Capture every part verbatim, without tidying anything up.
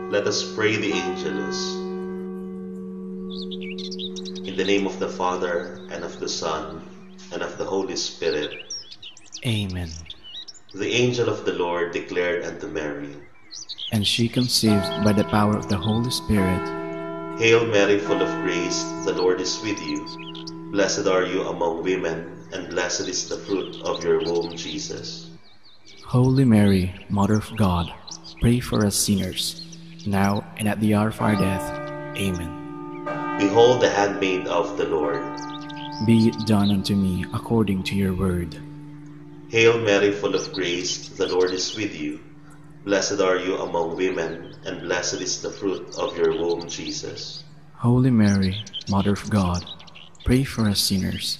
Let us pray the Angelus. In the name of the Father, and of the Son, and of the Holy Spirit. Amen. The angel of the Lord declared unto Mary, and she conceived by the power of the Holy Spirit. Hail Mary, full of grace, the Lord is with you. Blessed are you among women, and blessed is the fruit of your womb, Jesus. Holy Mary, Mother of God, pray for us sinners, now and at the hour of our death. Amen. Behold the handmaid of the Lord. Be it done unto me according to your word. Hail Mary, full of grace, the Lord is with you. Blessed are you among women, and blessed is the fruit of your womb, Jesus. Holy Mary, Mother of God, pray for us sinners,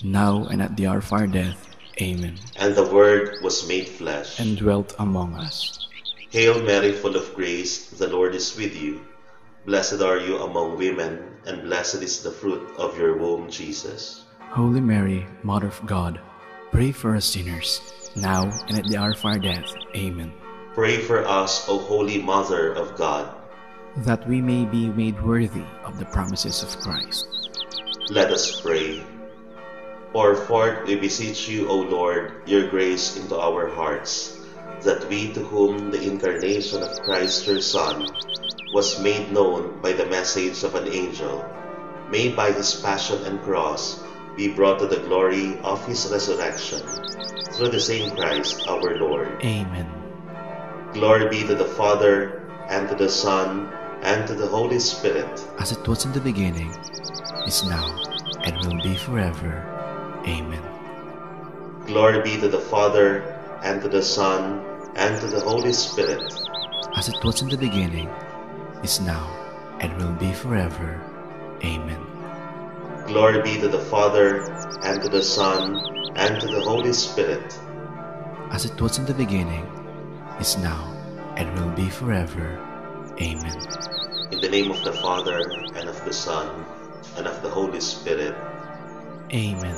now and at the hour of our death. Amen. And the Word was made flesh and dwelt among us. Hail Mary, full of grace, the Lord is with you. Blessed are you among women, and blessed is the fruit of your womb, Jesus. Holy Mary, Mother of God, pray for us sinners, now and at the hour of our death. Amen. Pray for us, O Holy Mother of God, that we may be made worthy of the promises of Christ. Let us pray. Pour forth, we beseech you, O Lord, your grace into our hearts, that we, to whom the incarnation of Christ your Son was made known by the message of an angel, may by his passion and cross be brought to the glory of his resurrection, through the same Christ our Lord. Amen. Glory be to the Father, and to the Son, and to the Holy Spirit. As it was in the beginning, is now, and will be forever. Amen. Glory be to the Father, and to the Son, and to the Holy Spirit. As it was in the beginning, is now, and will be forever. Amen. Glory be to the Father, and to the Son, and to the Holy Spirit. As it was in the beginning, is now, and will be forever. Amen. In the name of the Father, and of the Son, and of the Holy Spirit. Amen.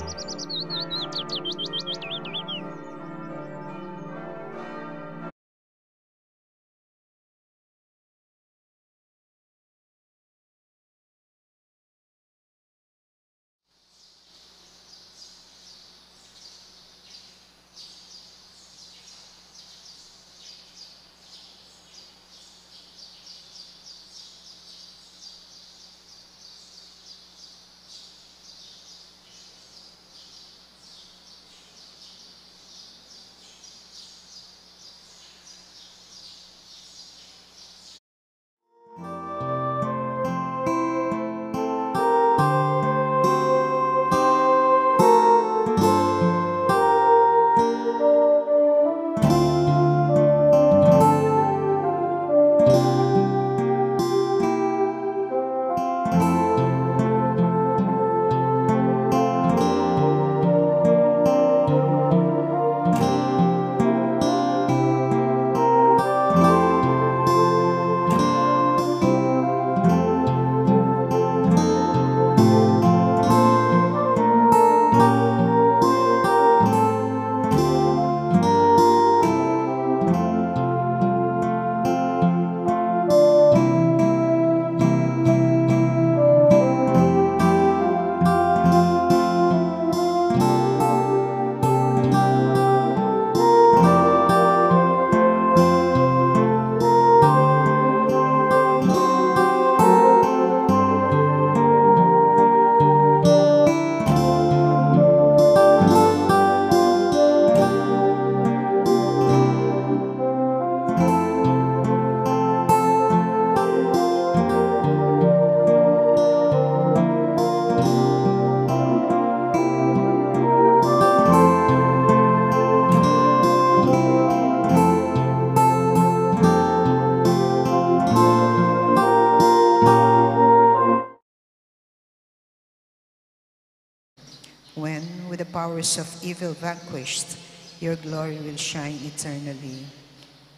When, with the powers of evil vanquished, your glory will shine eternally.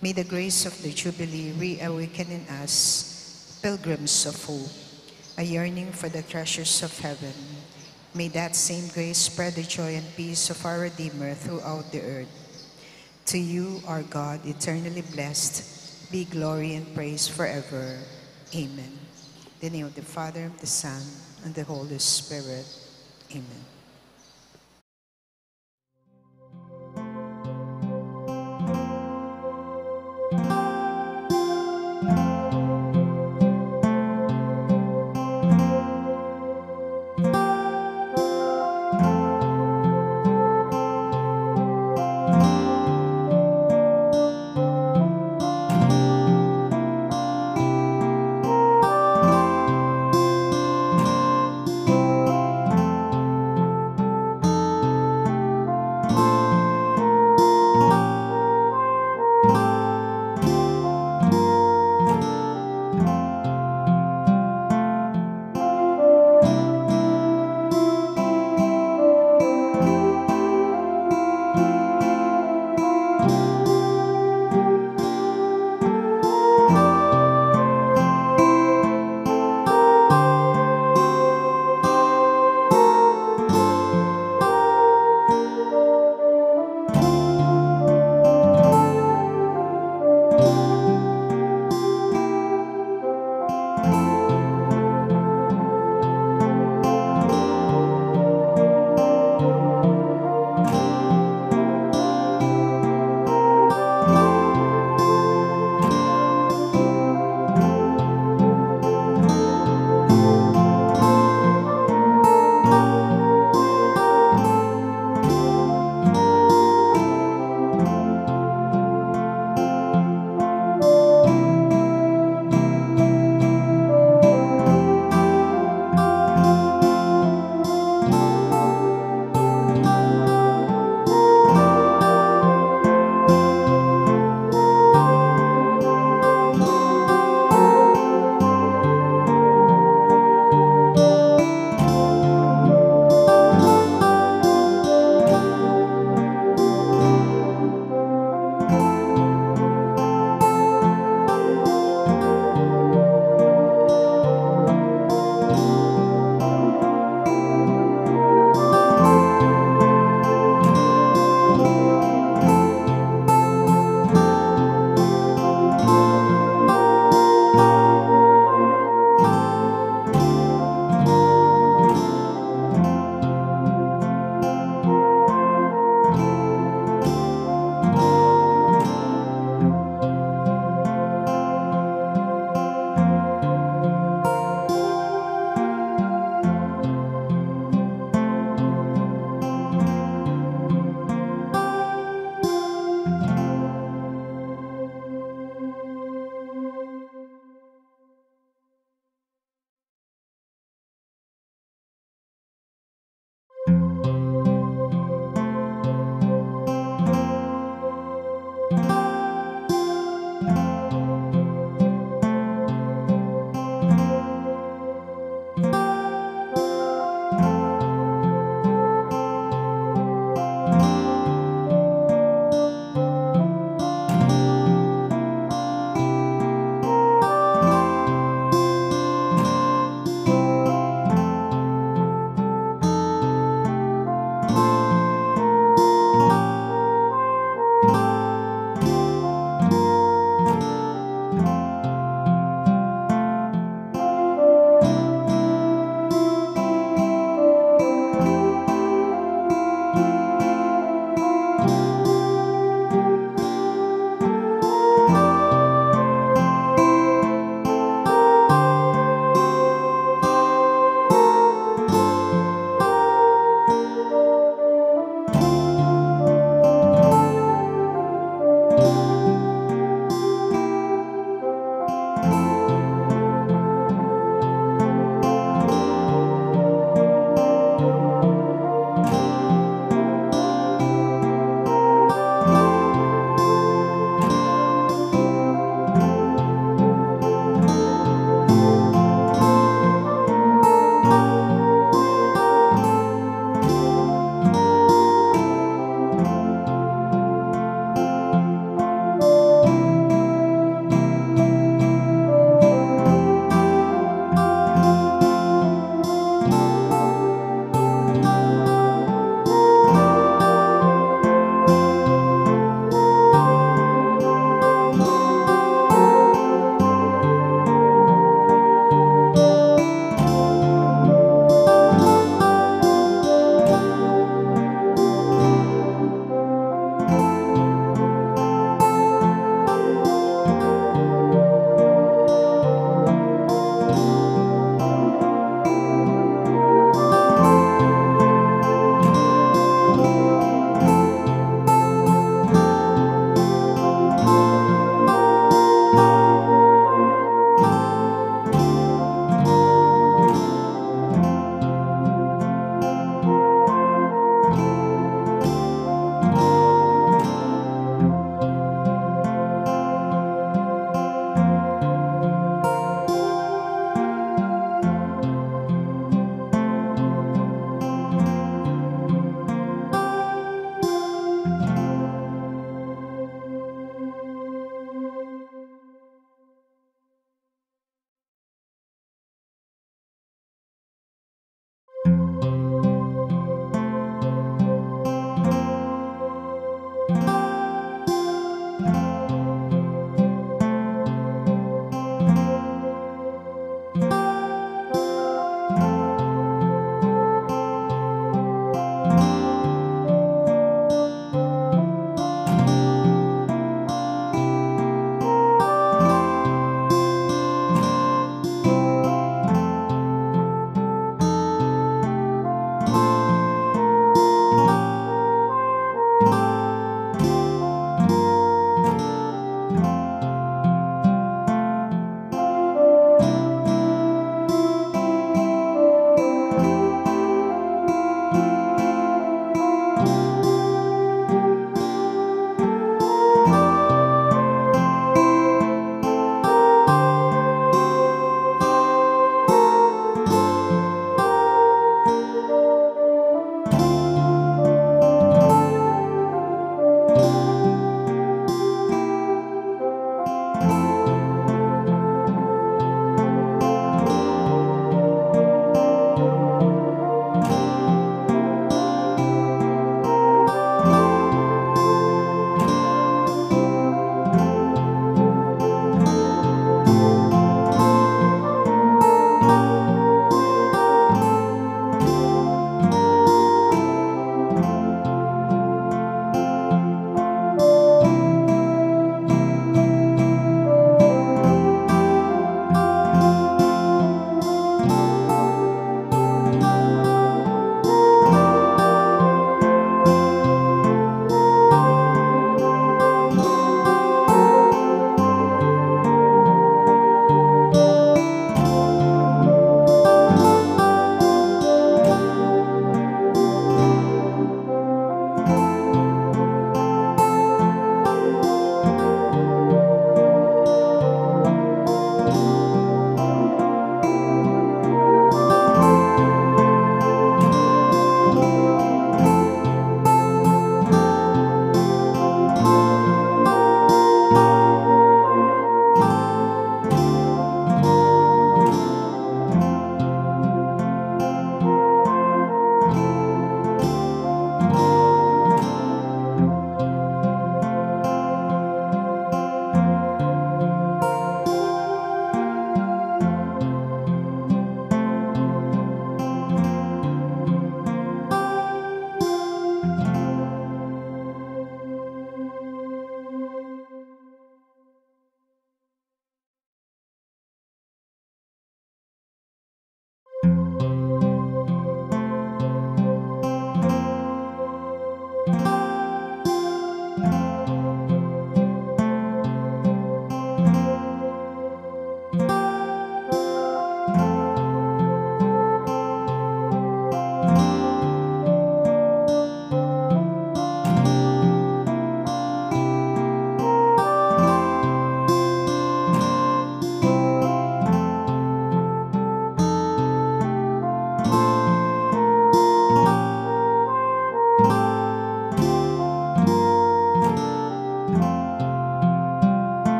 May the grace of the Jubilee reawaken in us, pilgrims of hope, a yearning for the treasures of heaven. May that same grace spread the joy and peace of our Redeemer throughout the earth. To you, our God, eternally blessed, be glory and praise forever. Amen. In the name of the Father, the Son, and the Holy Spirit. Amen.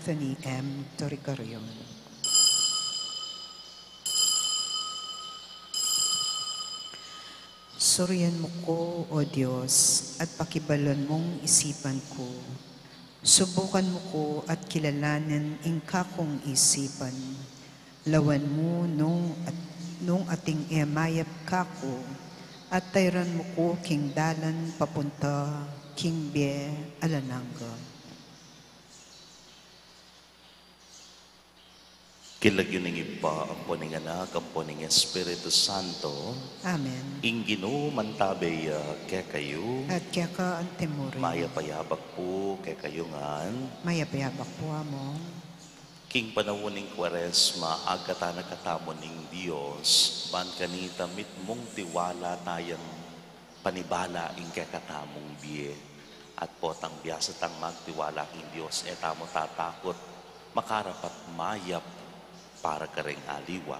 Anthony M. Toricarion. Surian mu ku, O Dios, at pakibalan mung isipan ku. Subukan mu ku at kilalanan ing kakung isipan. Lawan mu nung at-, nung ating e mayap kaku, at tayran mu ku king dalan papunta king bie alang angga. King lagyu ning Ibpa, ampo ning Anak, ampo ning Espiritu Santo. Amen. Ing Ginu mantabe ya kekayu. At keka antimurin. Mayap a yabak pu kekayu ngan. Mayap a yabak pu, Among. King panaun ning Kuaresma, agkatan na katamu ning Dios, ban kanita mitmung tiwala tayang panibala ing kekatamung bie. At potang biasa tang magtiwala king Dios, e tamu tatakut, makarapat mayap para karing aliwa.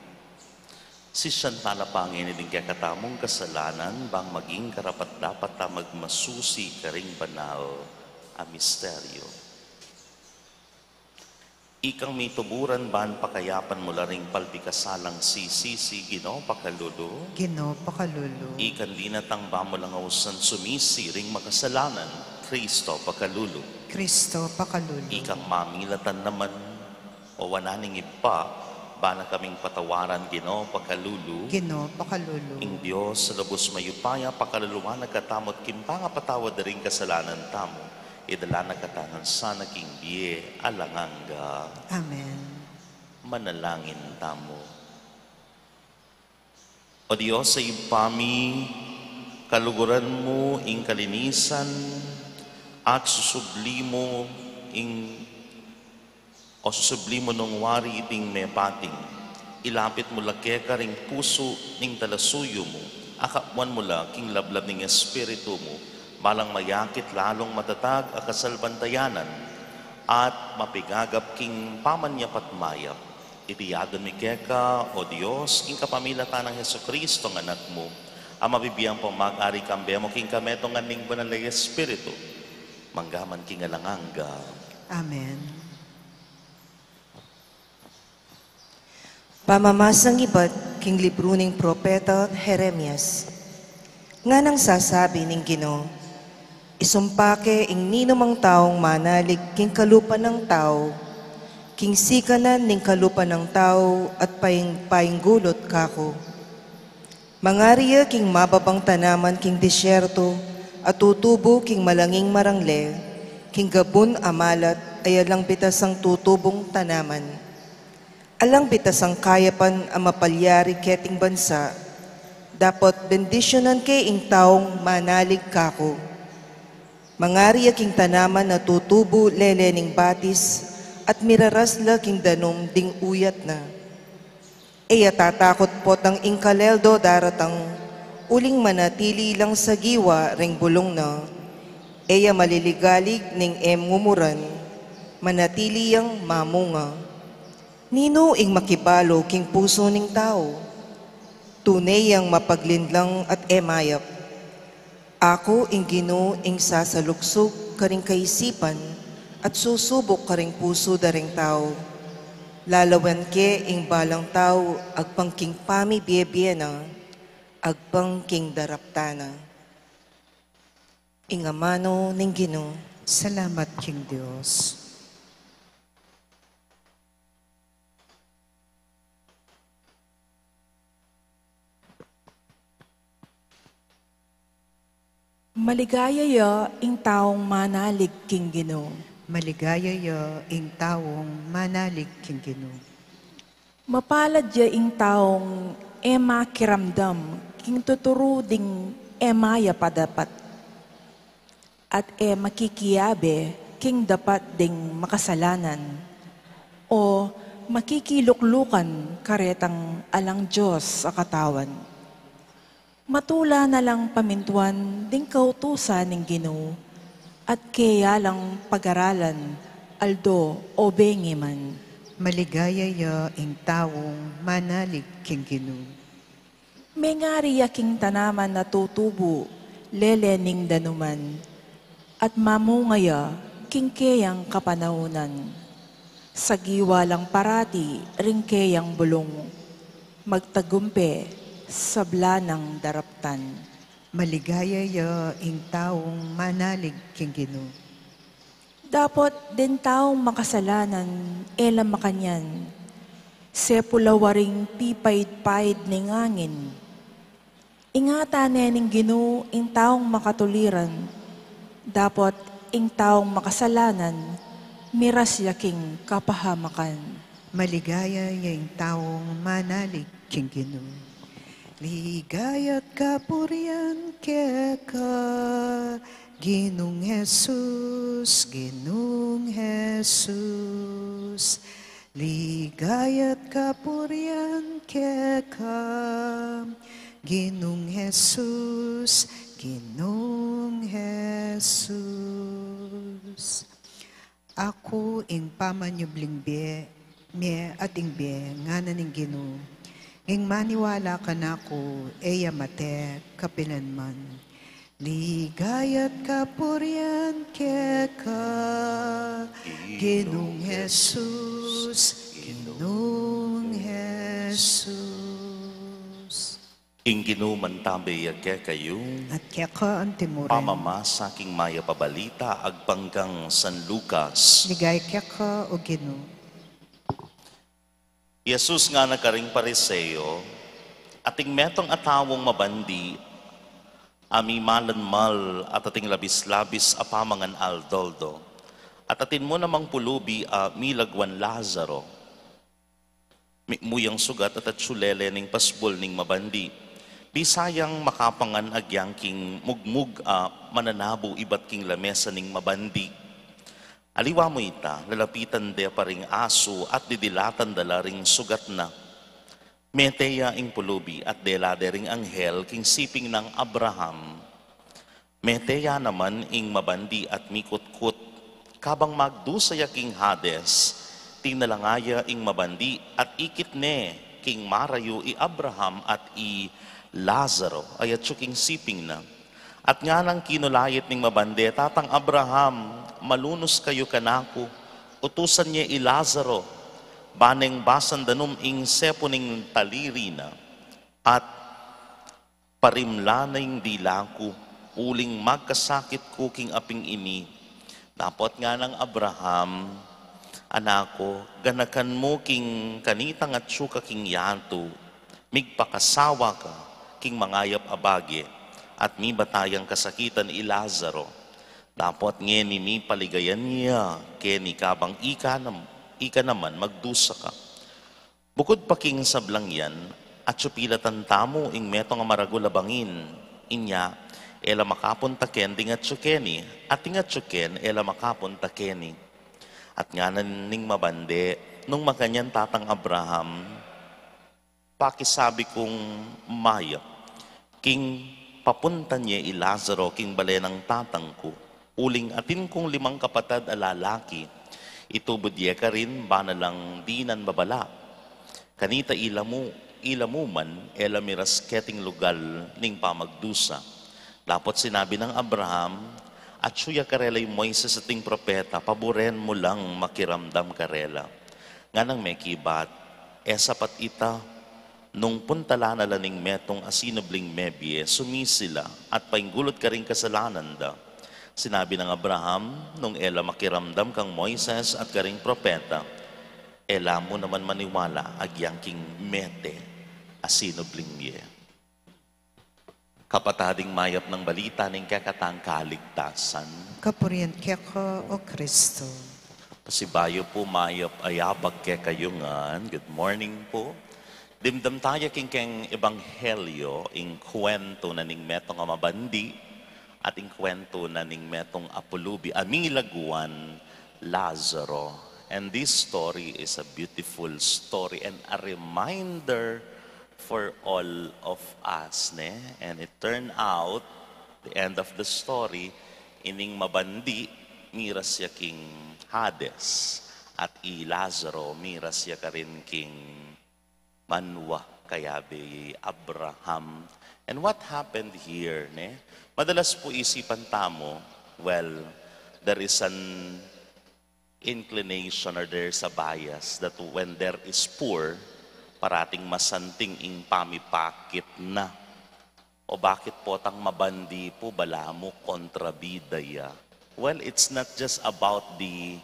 Sisian tala pa ngeni ding kekatamung kasalanan, bang maging karapat-dapat ta magmasusi karing banal a misteryo. Ikang mituburan ban pakayapan mu la ring palpikasalang sisisi, Ginu, pakalulu. Ginu, pakalulu. Ikang dinatang ban mu lang ausan sumisi ring makasalanan, Kristo, pakalulu. Kristo, pakalulu. Ikang mamilatan naman, o wanan ning Ibpa, ban na kaming patawaran, Ginu, pakalulu. Ginu, pakalulu. Ing Dios a lubus mayupaya pakaluluan na katamu at king pangapatawad da ring kasalanan tamu, idala na katamu sana king bie alang angga. Amen. Manalangin tamu. O Dios a Ibpa mi, kaluguran mu ing kalinisan, at susubli mu ing O susubli mu nung wari iting mepating, ilapit mu la keka ring pusu ning talasuyu mu, akapuan mu la king lablab ning Espiritu mu, balang mayakit lalung matatag a kasalpantayanan, at mapigagap king pamanyapat mayap. Iti yagan mi keka, O Dios, king kapamilatan nang Jesucristo, a Anak mu, a mabibie ampong mag-ari kambe mu king kametungan ning Banal a Espiritu, mangga man king alang angga. Amen. Pamamasang ibat king libru ning propeta Jeremias. Nganang sasabi ning Ginu, isumpa ke ing ninumang taung manalig king kalupa nang tau, king sikanan ning kalupa nang tau at paing-, painggulut kaku. Mangari ya king mababang tanaman king disyerto, a tutubu king malanging marangle, king gabun a malat, ay alang bitasang tutubung tanaman. Alang bitasang kayapan a mapalyari keting bansa, dapot bendisyunan ke ing taung manalig kaku. Mangari ya king tanaman a tutubu lele ning batis, at miraras la king danum ding uyat na. E ya tatakut potang ing kaleldo daratang, uling manatili lang sagiwa ring bulung na. E ya maliligalig ning e mumuran, manatili yang mamunga. Ninu ing makibalu king pusu ning tau? Tune yang mapaglinlang at e mayap. Aku ing Ginu ing sasaluksuk karing kaisipan at susubuk karing pusu da ring tau. Lalawan ke ing balang tau agpang king pamibiebie na, agpang king daraptan na. Ing amanu ning Ginu. Salamat king Dios. Maligaya ya ing taung manalig king Ginu. Maligaya ya ing taung manalig king Ginu. Mapalad ya ing taung e makiramdam king tuturu ding e mayap a dapat, at e makikiabe king dapat ding makasalanan, o makikiluklukan karetang alang Dios a katawan. Matula na lang pamintuan ding kautusan ning Ginu, at keya lang pagaralan, aldo o bengi man. Maligaya ya ing taung manalig king Ginu. Mengari ya king tanaman a tutubu lele ning danuman, at mamunga ya king keyang kapanaunan. Sagiwa lang parati ring keyang bulung, magtagumpe sabla nang daraptan. Maligaya ya ing taung manalig king Ginu. Dapot deng taung makasalanan, e la makanyan, sepulawa ring pipaid-paid ning angin. Ingatan ne ning Ginu ing taung makatuliran, dapot ing taung makasalanan, miras ya king kapahamakan. Maligaya ya ing taung manalig king Ginu. Ligaya't kapurian keka, Ginung Jesus, Ginung Jesus. Ligaya't kapurian keka, Ginung Jesus, Ginung Jesus. Aku ing pamanyubling bie, mie at ing bie, ngana ning Ginu. Ing maniwala kanaku, e ya mate kapilanman. Ligaya't kapurian keka, Ginung Jesus, Ginung Jesus. Ing Ginu mantabe ya kekayu. At keka antimurin. Pamamasa king mayap a balita agpang kang San Lucas. Ligaya keka, o Ginu. Jesus ngana karing Pariseo, ating metung a taung mabandi, a mimalanmal at ating labis-labis a pamangan aldo-aldo, at atin mu namang pulubi a milagwan Lazaro. Mikmu yang sugat at atsu lele ning pasbul ning mabandi. Bisa yang makapangan agyang king mugmug a mananabu ibat king lamesa ning mabandi. Aliwa mu ita, lalapitan de pa ring asu at didilatan da la ring sugat na. Mete ya ing pulubi at dela de ring anghel king siping nang Abraham. Mete ya naman ing mabandi at mikutkut. Kabang magdusa ya king Hades, tinalanga ya ing mabandi at ikit ne king marayu i Abraham at i Lazaro, a atsu king siping na. At nganang kinulait ning mabandi, Tatang Abraham, malunus kayu kanaku, utusan ye i Lazaro, ba neng basan da nung ing sepu ning taliri na, at parimlan ne ing dila ku, uling magkasakit ku king aping ini. Dapot nganang Abraham, Anak ku, ganakan mu king kanitang atsu ka king yatu, migpakasawa ka king mangayap a bage, at mibat yang kasakitan i Lazaro. Dapot ngeni mipaligayan ya keni kabang ika nam-, ika naman magdusa ka. Bukud pa king sablang yan, atsu pilatan tamu ing metung a maragul a bangin. Inya, e la makapunta ken ding atsu keni, at ding atsu ken e la makapunta keni. At ngana ning mabandi, Nung makanyan, Tatang Abraham, pakisabi kung mayap, king papuntan ye i Lazaro king bale nang tatang ku, uling atin kung limang kapatad a lalaki, itubud ye karin, ba na lang dinan babala. Kanita ila mu, ila mu man, e la miras keting lugal ning pamagdusa. Dapot sinabi nang Abraham, Atsu ya karela i Moises at ding propeta, paburen mu lang makiramdam karela. Nganang mekibat, E sapat ita, nung puntalan na la ning metung a sinubling mebie, sumisi la, at painggulut karing kasalanan da. Sinabi nang Abraham, Nung e la makiramdam kang Moises at karing propeta, e la mu naman maniwala agyang king mete a sinubling mie. Kapatad, ing mayap nang balita ning kekatang kaligtasan. Kapurian keka, O Kristo. Pasibayu pu, mayap a yabak kekayu ngan. Good morning pu. Dimdam taya king keng ebanghelyo, ing kuwentu na ning metung a mabandi, at ing kuwentu na ning metung a pulubi a milagwan Lazaro. And this story is a beautiful story and a reminder for all of us, ne? And it turned out, the end of the story, ining mabandi, miras ya king Hades, at i Lazaro, miras ya karin king banua kayabe Abraham. And what happened here, ne? Madalas pu isipan tamu, well, there is an inclination or there's a bias that when there is poor, parating masanting ing pamipakit na. O bakit potang mabandi pu, balamu kontrabida ya? Well, it's not just about the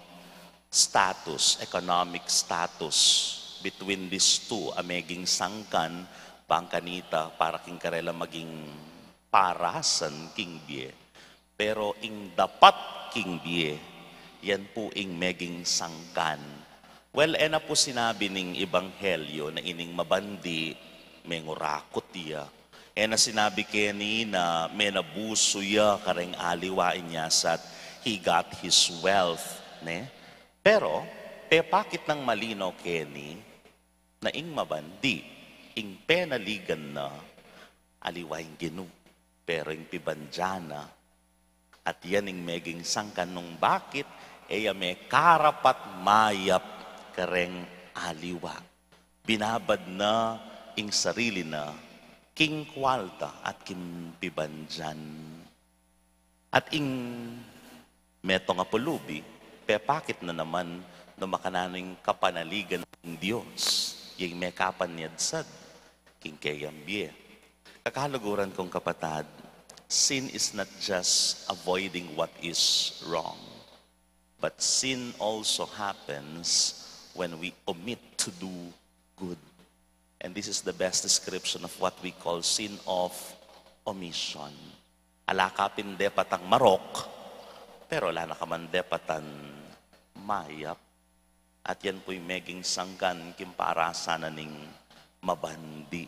status, economic status between these two a meging sangkan, bang kanita para king karela maging parasan king bie. Pero ing dapat king bie, yan pu ing meging sangkan. Well, e na pu sinabi ning ebanghelyo na ining mabandi mengurakut ya. E na sinabi keni na menabusu ya kareng aliwa, inya sat he got his wealth, ne? Pero pepakit nang malino keni na ing mabandi, ing penaligan na, aliwa ing Ginu, pero ing pibandian na, at yan ing meging sangkan nung bakit e ya mekarapat mayap kareng aliwa. Binabad na ing sarili na king kwalta at king pibandian. At ing metung a pulubi, pepakit na naman no makananu ing kapanaligan ning Dios, ya ing mekapanyadsad king keyang bie. Kakaluguran kong kapatad, sin is not just avoiding what is wrong, but sin also happens when we omit to do good. And this is the best description of what we call sin of omission. Ala ka pin depatang marok, pero ala na ka man depatan mayap. At yan pu'y meging sangkan king parasan na ning mabandi.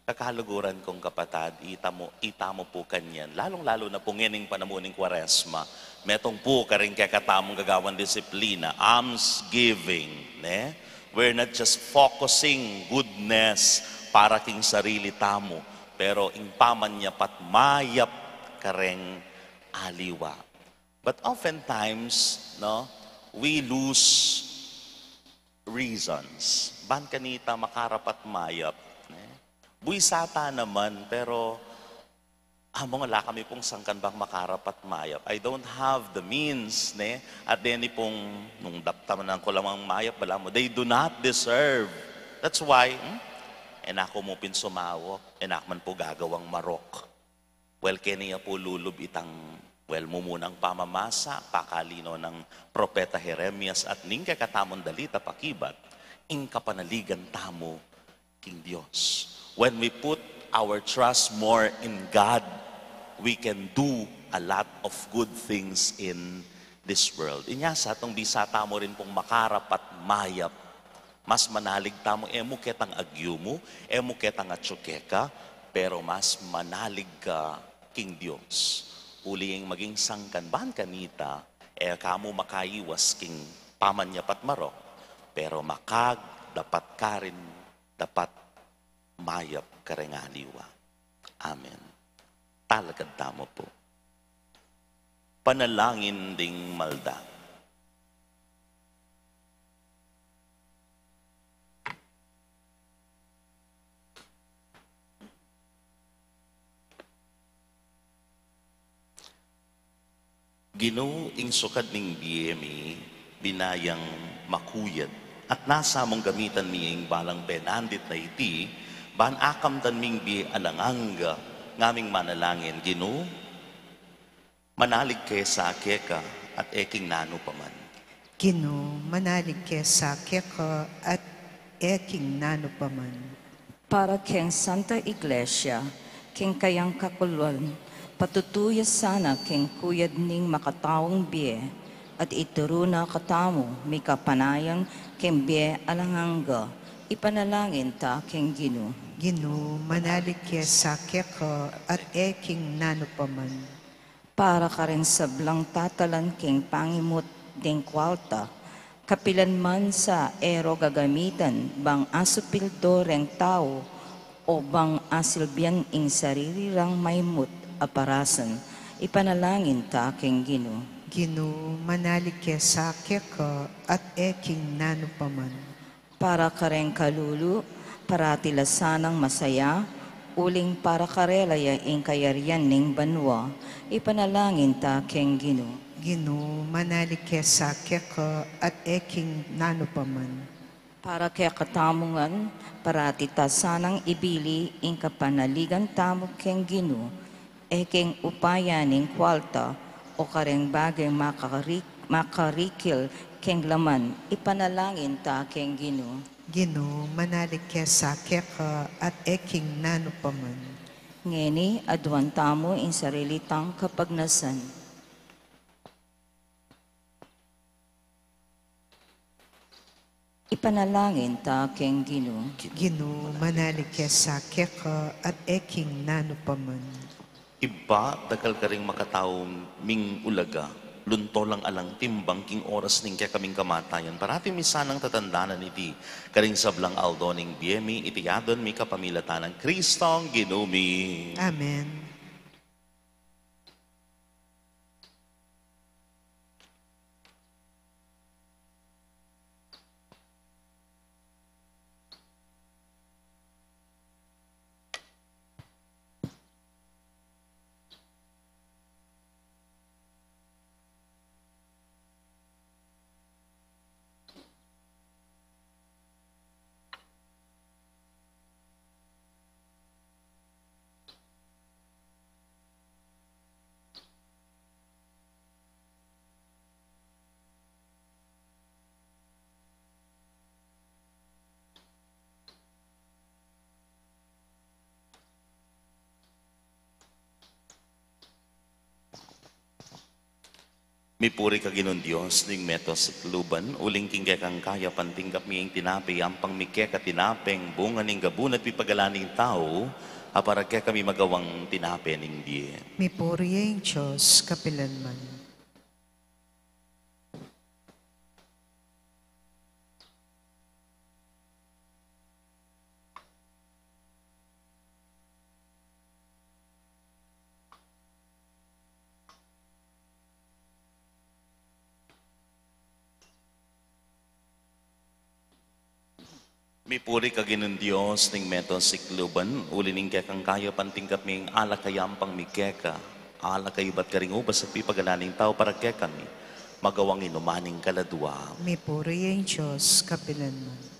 Kakaluguran kong kapatad, itamu, itamu pu kanyan, lalung-lalu na pu ngening panamu ning Kuaresma, metung pu karing kekatamung gagawang disiplina, almsgiving, ne? We're not just focusing goodness para king sarili tamu, pero ing pamanyapat mayap kareng aliwa. But oftentimes, no, we lose reasons. Ban kanita makarapat mayap, ne? Buisa ta naman, pero among ala kami pung sangkan bang makarapat mayap. I don't have the means, ne? At deni pung nung daptan ku lang mang mayap, balamu, they do not deserve. That's why, hmm? E na ku mu pin sumawap, e na ku man pu gagawang marok. Well, keni ya pu lulub itang, well, mumunang pamamasa, pakalino nang propeta Jeremias at ning kekatamung dalita pakibat, ing kapanaligan tamu king Dios. When we put our trust more in God, we can do a lot of good things in this world. Inya sa, nung bisa tamu rin pung makarapat mayap, mas manalig tamu, e mu ketang agyumu, e mu ketang atsu keka, pero mas manalig ka king Dios. Uling maging sangkan ban kanita, e ka mu makaiwas king pamanyapat marok, pero makag dapat ka rin dapat mayap kareng aliwa. Amen. Talakad tamu pu. Panalangin ding malda. Ginu, ing sukad ning bie mi, binayang makuyad, at nasa mung gamitan mi ing balang penandit na iti, ban akamtan ming bie alang angga, ngaming manalangin, Ginu, manalig ke sa keka, at e king nanu pa man. Ginu, manalig ke sa keka, at e king nanu pa man. Para keng Santa Iglesia, keng kayang kakulwan, patutu ya sana keng kuyad ning makataung bie, at ituru na katamu mika panayan keng bie alang angga, ipanalangin ta keng Ginu. Ginu, manalig ke sa keka, at e king nanu pa man. Para kareng sablang tatalan keng pangimut deng kualta, kapilan man sa e ro gagamitan bang asupil do reng tau o bang asilbian ing sarili rang maimut a parasan, ipanalangin ta keng Ginu. Ginu, manalig ke sa keka at e king nanu pa man. Para kareng kalulu, parati la sanang masaya, uling para karela ya ing kayarian ning banua, ipanalangin ta keng Ginu. Ginu, manalig ke sa keka at e king nanu pa man. Para kekatamu ngan, parati ta sanang ibili ing kapanaligan tamu keng Ginu, e keng upaya ning kwalta o kareng bageng makari-, makarikil keng laman, ipanalangin ta keng Ginu. Ginu, manalig ke sa keka at e king nanu pa man. Ngeni, aduan tamu ing sarili tang kapagnasan. Ipanalangin ta keng Ginu. Ginu, manalig ke sa keka at e king nanu pa man. Ibpa, dakal karing makatau ming ulaga, lunto lang alang timbang king oras ning kekaming kamatayan. Parati mi sanang tatandanan iti karing sablang aldo ning bie mi, iti adwan mi kapamilatan nang Kristong Ginu mi. Amen. Mipuri ka Ginung Dios ning meto sikluban, uling king kekang kayapan tinggap mi ing tinape, yampang mi keka tinapeng bunga ning gabun at pipagalan ning tau, a para kekami magawang tinape ning bie. Mipuri ya ing Dios kapilanman. Mipuri ka Ginung Dios ning meto sikluban, uli ning kekang kayapan tinggap mi ing alak a yampang mi keka, alak a ibat karing ubas at pipagalan ning tau para kekami, magawang inuman ning kaladua. Mipuri ya ing Dios kapilanman.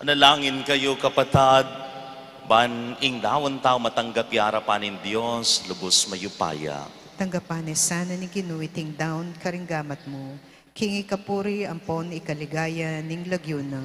Manalangin kayu, kapatad, ban ing daun tau matanggap ya arapan ning Dios lubus mayupaya. Tanggapan na sana ning Ginu iting daun karing gamat mu, king ikapuri ampon ikaligaya ning lagyu na,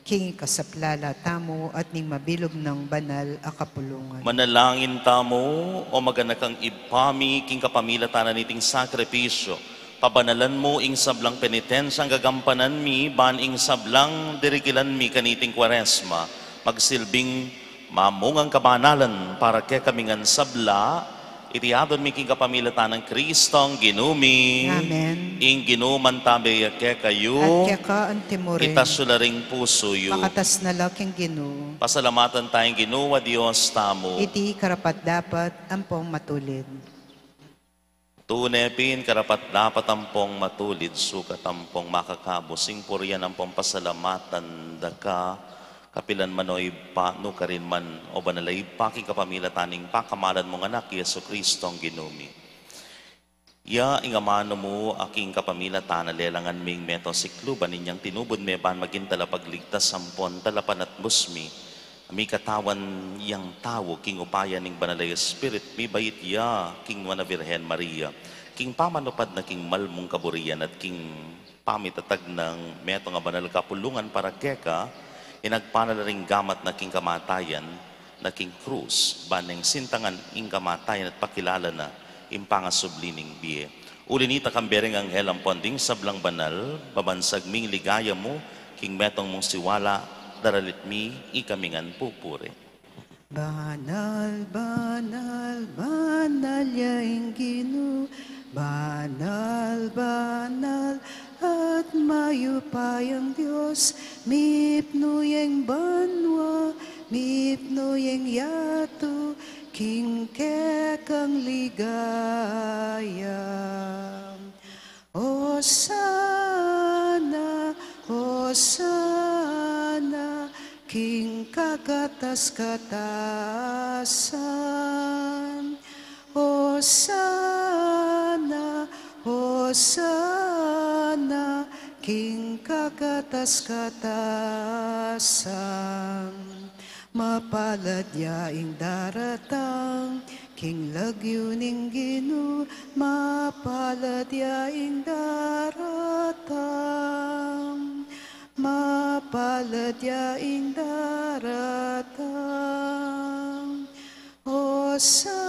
king ikasaplala tamu at ning mabilug nang banal a kapulungan. Manalangin tamu. O maganakang Ibpa mi, king kapamilatan na niting sakripisyu, pabanalan mu ing sablang penitensyang gagampanan mi, ban ing sablang dirigilan mi kaniting Kuaresma magsilbing mamungang kabanalan para kekami ngan sabla. Iti adwan mi king kapamilatan nang Kristong Ginu mi. Amen. Ing Ginu mantabe ya kekayu. At keka antimurin. Itas yu la ring pusu yu. Makatas na la king Ginu. Pasalamatan taya ing Ginu a Dios tamu. Iti karapat-dapat ampong matulid. Tune pin karapat-dapat ampong matulid, sukat ampong makakabus ing purian ampong pasalamatan da ka, kapilan man, o Ibpa, nukarin man, o Banal a Ibpa, king kapamilatan ning pakamalan mung Anak, i Jesucristong Ginu mi. Ya ing amanu mu a king kapamilatan na lelangan mi ing meto sikluban inyang tinubud me ban maging talapagligtas ampon talapanatbus mi, a mikatawan yang tau king upaya ning Banal a Espiritu, mibait ya king Nuan a Virgen Maria, king pamanupad na king mal mung kaburian at king pamitatag nang metung a banal a kapulungan para keka, inagpala la ring gamat na king kamatayan, na king krus, ban neng sintangan ing kamatayan at pakilala na ing pangasubli ning bie. Uli nita, kambe ring anghel ampon ding sablang banal, babansag ming ligaya mu, king metung mung siwala, daralit mi, ikami ngan pupuri. Banal, banal, banal ya ing Ginu, banal, banal, Mayupayang Dios, mipnu ya ing banua, mipnu ya ing yatu, king kekang ligaya. Osana, Osana, king kakatas-katasan. Osana, Osana, king kakatas-katasan. Mapalad ya ing daratang king lagyu ning Ginu, mapalad ya ing daratang, mapalad ya ing daratang. Osana,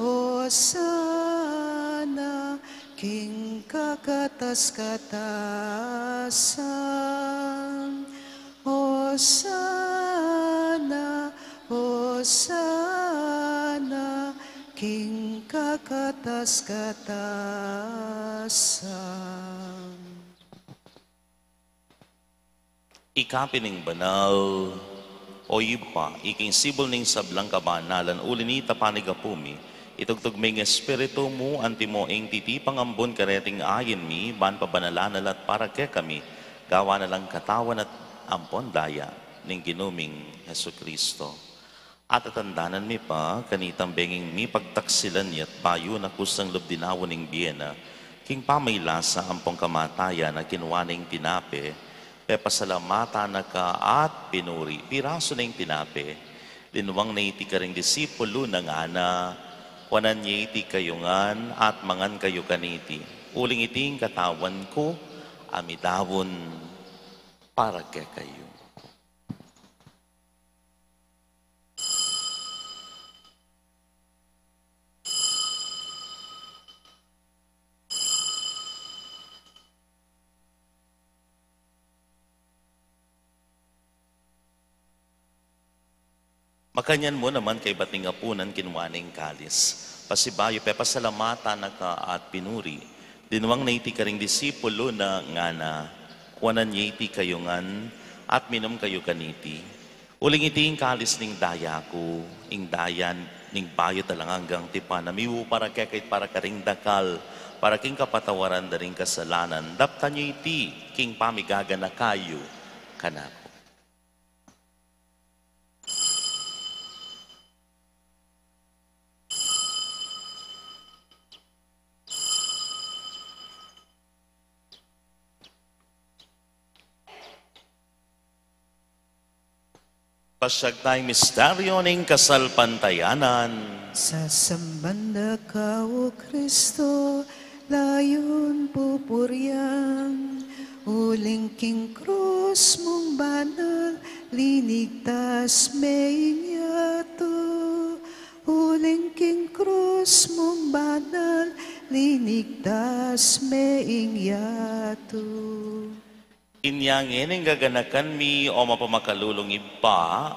Osana, king kakatas-katasan. Osana, Osana, king kakatas-katasan. Ika pin ing banal, O Ibpa, ika ing sibul ning sablang kabanalan, uli na nita panigapu mi, itugtug me ing Espiritu mu, antimo ing titipang ambun kareting ain mi, ban pabanalan na la at para kekami, gawan na lang katawan at ampon daya ning Ginu ming Jesucristo. At tatandanan mi pa kanitang benging mipagtaksilan ya't bayu na kusang lub dinaun ing bie na, king pamaylasa ampong kamatayan na kinua ne ing tinape, pepasalamatan na ka at pinuri, pirasu ne ing tinape, linwang ne iti karing disipulu na ngana, kuanan ye iti kayu ngan at mangan kayu kaniti, uling iti ing katawan ku a midaun para kekayu. Makanyan mu naman kaybat ning apunan kinua ne ing kalis. Pasibayu pepasalamatan na ka at pinuri. Dinwang na iti karing disipulu na ngana, kuanan ye iti kayu ngan at minum kayu kaniti. Uling iti ing kalis ning daya ku, ing daya ning bayu at alang anggang tipan, a mibu para kekayu at para karing dakal, para king kapatawaran da ring kasalanan. Daptan yu iti king pamigaganaka yu kanaku. Pasiag taya ing misteryo ning kasalpantayanan. Sasamban da ka, O Kristo, layun pupurian, uling king krus mung banal, linigtas me ing yatu. Uling king krus mung banal, linigtas me ing yatu. Inya ngeni gaganakan mi, o mapamakalulung Ibpa,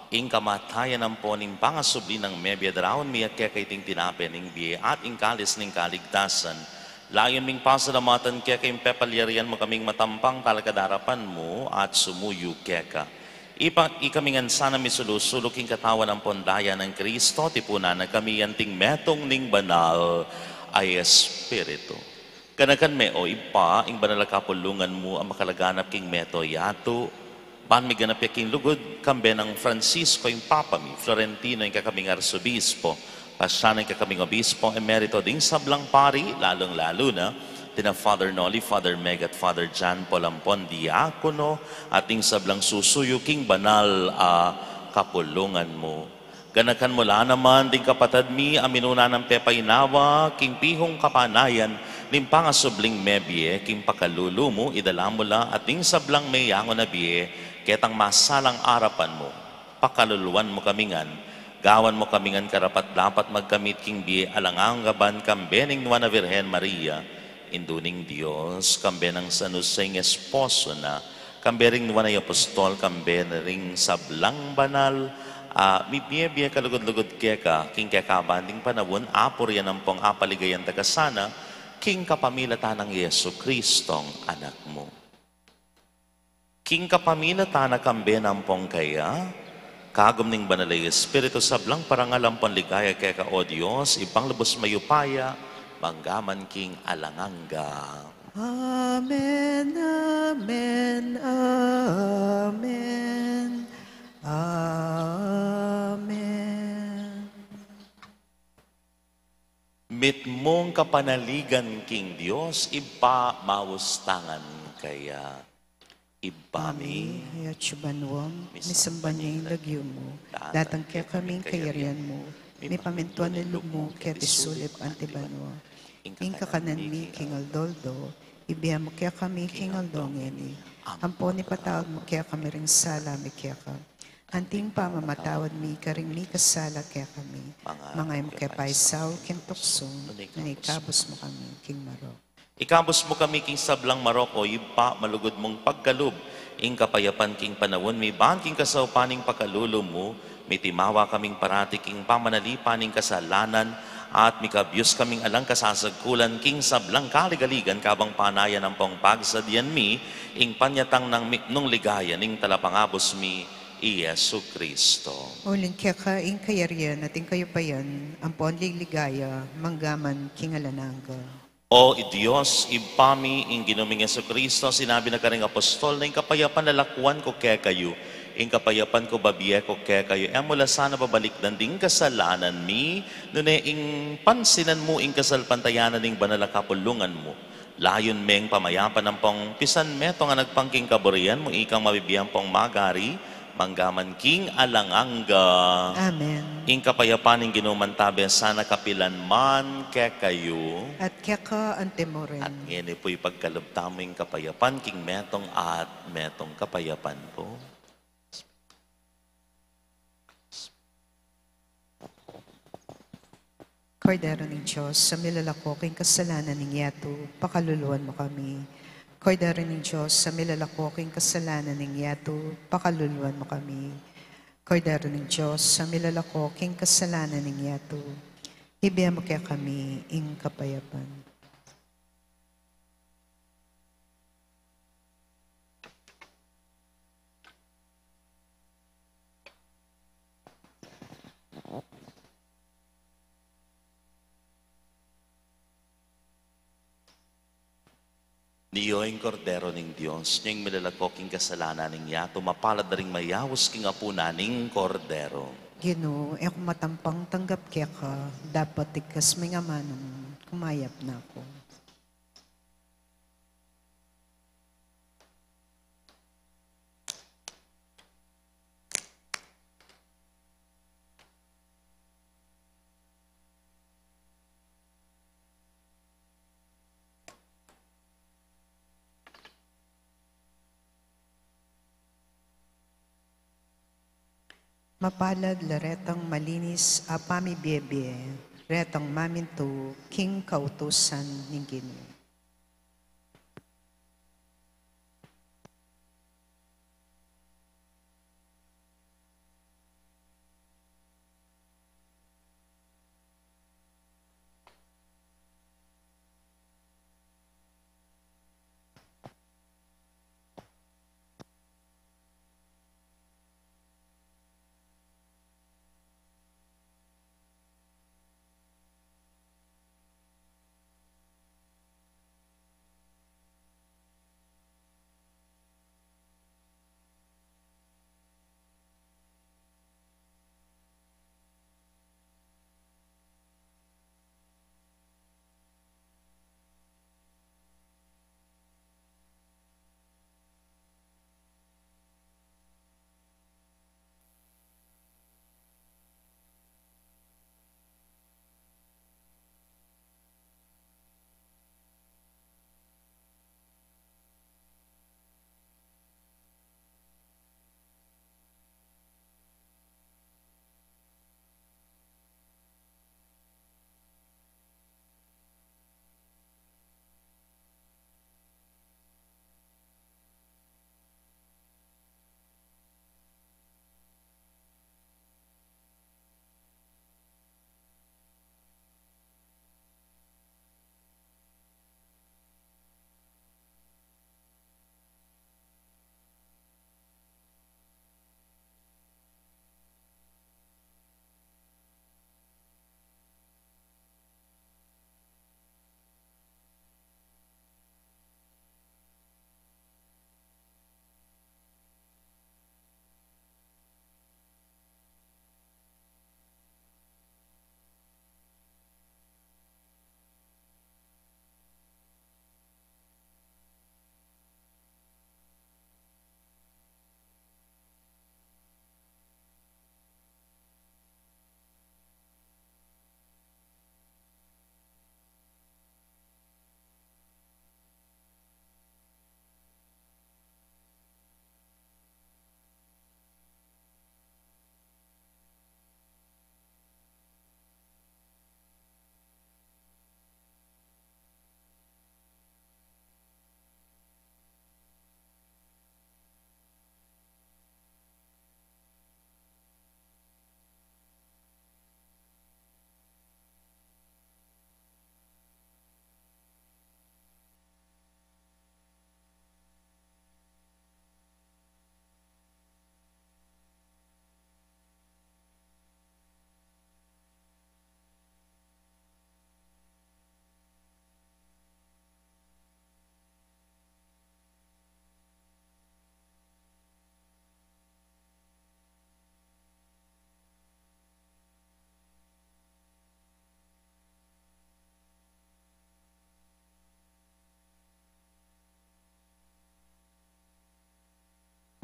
ing kamatayan ampon ing pangasubli nang mebie, daraun mi keka iting tinape ning bie at ing kalis ning kaligtasan. Layun ming pasalamatan keka ing pepalyarian mu kaming matampang talakad king arapan mu at sumuyu keka. Ipa, ikami ngan sana misulu-sulu king katawan ampon daya nang Kristo, tipunan na kami anting metung ning Banal a Espiritu. Ganakan me, O Ibpa, ing banal a kapulungan mu a makalaganap king meto yatu, ban miganap ya king lugud, kambe nang Francisco ing Papa mi, Florentino ing kekaming Arsobispo, Pasyano ing kekaming Obispo Emerito, ding sablang pari, lalung-lalu na, tina Father Noli, Father Meg, at Father John Paul ampon diakono, at ding sablang susuyu king banal a kapulungan mu. Ganakan mu la naman ding kapatad mi a minuna nang pepainawa king pihung kapanayan ning pangasubling mebie king pakalulu mu, idala mu la at ding sablang meyangu na bie ketang masalang arapan mu. Pakaluluan mu kami ngan, gawan mu kami ngan karapat-dapat magkamit king bie alang angga ban kambe ning Nuan a Virgen Maria, Indu ning Dios, kambe nang San Jose ing esposo na, kambe ring nuan a apostol, kambe ring sablang banal a mibie-bie kalugud-lugud keka king kekaban ding panaun, apurian ampong apaligayan da ka sana King kapamilatan nang Jesucristong Anak mu. King kapamilatan na kambe na ampong kaya, kagum ning Banal a Espiritu, sablang parangal ampong ligaya keka, O Dios, Ibpang lubus mayupaya, mangga man king alang angga. Amen, amen, amen, amen. Mitmung kapanaligan king Dios, Ibpa, maus tangan kaya. Ibpa mi, atsu ka banua, misamban ya ing lagyu mu, datang kekami ing kayarian mu, mipamintuan ing lub mu keti sulip anti banua. Ing kakanan mi king aldo-aldo, ibie mu kekami king aldo ngeni. Ampon ipatawad mu kekami ring sala mi keka, anti ing pamamatawad mi karing mikasala kekami. Manga e mu ke paisaul king tuksu, nune ikabus mu kami king marok. Ikabus mu kami king sablang marok, O Ibpa, malugud mung pagkalub ing kapayapan king panaun mi, ban king kasaupan ning pakalulu mu, mitimawa kaming parati king pamanalipan ning kasalanan, at mikabus kaming alang kasasagkulan king sablang kaligaligan, kabang panayan ampong pagsadyan mi ing panyatang nang mitmung ligaya ning Talapangabus mi, i Jesucristo. Uling keka ing kayarian at ing kayupayan ampon ing ligaya, mangga man king alang angga. O Dios, Ibpa mi, ing Ginu ming Jesucristo, sinabi na karing apostol na, ing kapayapan lalakwan ku kekayu, ing kapayapan ku babie ku kekayu. E mu la sana babalikdan ding kasalanan mi, nune ing pansinan mu ing kasalpantayanan ning banal a kapulungan mu. Layun meng pamayapan ampong pisan metung a nagpang king kaburian mu, ikang mabibie ampong magari, mangga man king alang angga. Amen. Ing kapayapan ning Ginu mantabe sana kapilan man kekayu. At keka anti mu rin. At ngeni pu ipagkalub tamu ing kapayapan king metung at metung kapayapan pu. Kordero ning Dios, a milalako king kasalanan ning yatu, pakaluluan mu kami. Kordero ning Dios, a milalako king kasalanan ning yatu, pakaluluan mu kami. Kordero ning Dios, a milalako king kasalanan ning yatu, ibie mu kekami ing kapayapan. Nio ing Kordero ning Dios, nio ing milalako king kasalanan ning yatu, mapalad da ring mayaus king apunan ning Kordero. Ginu, e ku matampang tanggap keka, dapot igkas mu ing amanu mu, kumayap na ku. Mapalad la retang malinis a pamibie-bie, retang mamintu king kautusan ning Ginu.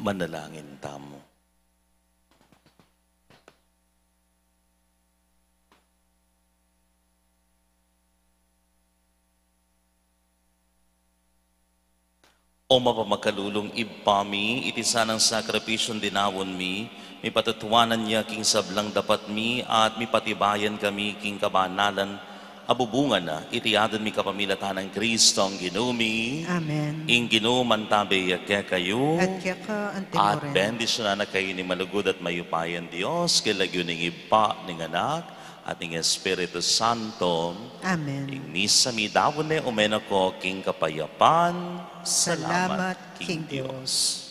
Manalangin tamu. O mapamakalulung Ibpa mi, iti sanang sakripisyung dinaun mi, mipatutuanan ya king sablang dapat mi, at mipatibayan kami king kabanalan a bubungan na. Iti adwan mi kapamilatan nang Kristong Ginu mi. Amen. Ing Ginu mantabe ya kekayu. At keka antimurin. At bendisyunan na kayu ning malugud at mayupayang Dios, king lagyu ning Ibpa, ning Anak, at ning Espiritu Santo. Amen. Ing misa mi daun ne, ume na ko king kapayapan. Salamat king Dios.